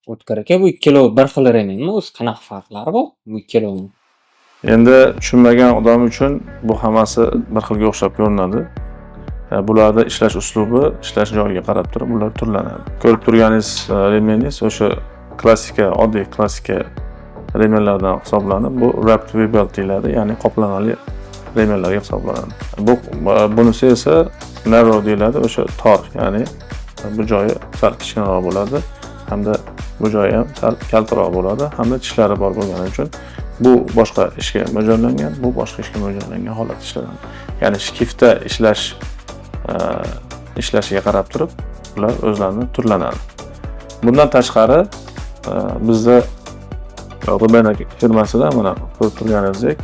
O'tkir aka, bu ikkalovi bir xil ремень mi? O'zi qanaqa farqlari bor bu ikkalovini? Endi tushunmagan odam uchun bu hammasi bir xilga o'xshab ko'rinadi. Bularda ishlash uslubi, ishlash joyiga qarab turib ular turlanadi. Ko'rib turganingiz ремень ingiz o'sha klassika, oddiy klassika ремень lardan hisoblanib, bu wrapped V belt deyiladi, ya'ni qoplamali ремень larga hisoblanadi. Bu bunisi esa narrow deyiladi, o'sha tor, ya'ni bu joyi sal kichkinaroq bo'ladi hamda bu joyi ham sal kaltaroq bo'ladi hamda tishlari bor bo'lgani uchun bu boshqa ishga mo'ljallangan, bu boshqa ishga mo'ljallangan holatda ishlanadi. Ya'ni shkifda ishlashiga qarab turib ular o'zlarini turlanadi. Bundan tashqari bizda Rubena firmasida mana ko'rib turganingizdek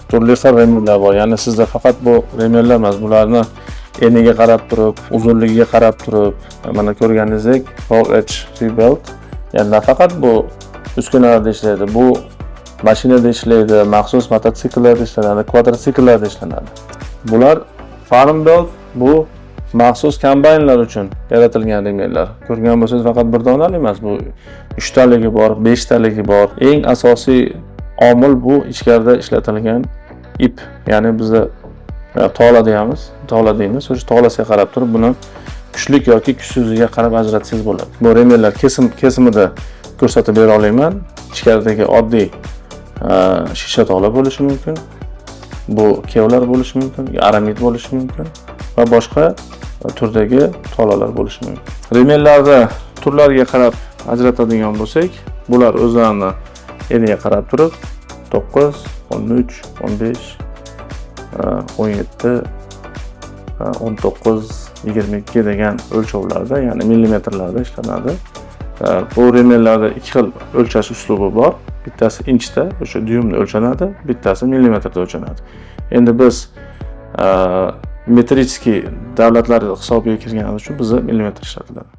turli xil ремень lar bor. Ya'ni sizda faqat bu ремень lar emas, bularni eniga qarab turib, uzunligiga qarab turib, mana ko'rganingizdek raw edge V belt, ya'ni nafaqat bu uskunalarda ishlaydi, bu mashinada ishlaydi, maxsus mototsikllarda ishlanadi, kvadrotsikllarda ishlanadi. Bular farm belt, bu maxsus kombaynlar uchun yaratilgan ремень lar. Ko'rgan bo'lsangiz, faqat bir donali emas, bu uchtaligi bor, beshtaligi bor. Eng asosiy omil bu ichkarida ishlatilgan ip, ya'ni bizda tola deyamiz, tola deymiz. O'sha tolasiga qarab turib buni kuchlik yoki kuchsizligiga qarab ajratsangiz bo'ladi. Bu ремень lar kesimida ko'rsatib bera olaman. Ichkaridagi oddiy shisha tola bo'lishi mumkin, bu kevlar bo'lishi mumkin, aramid bo'lishi mumkin va boshqa turdagi tolalar bo'lishi mumkin. Ремень larni turlariga qarab ajratadigan bo'lsak, bular o'zlarini eniga qarab turib 9, 13, 15, 17, 19, 22 degan o'lchovlarda, ya'ni millimetrlarda ishlanadi. Bu ремень larda ikki xil o'lchash uslubi bor. Bittasi inchda, o'sha dyumda o'lchanadi, bittasi millimetrda o'lchanadi. Endi biz метрический davlatlar hisobiga kirgani uchun bizda millimetr ishlatiladi.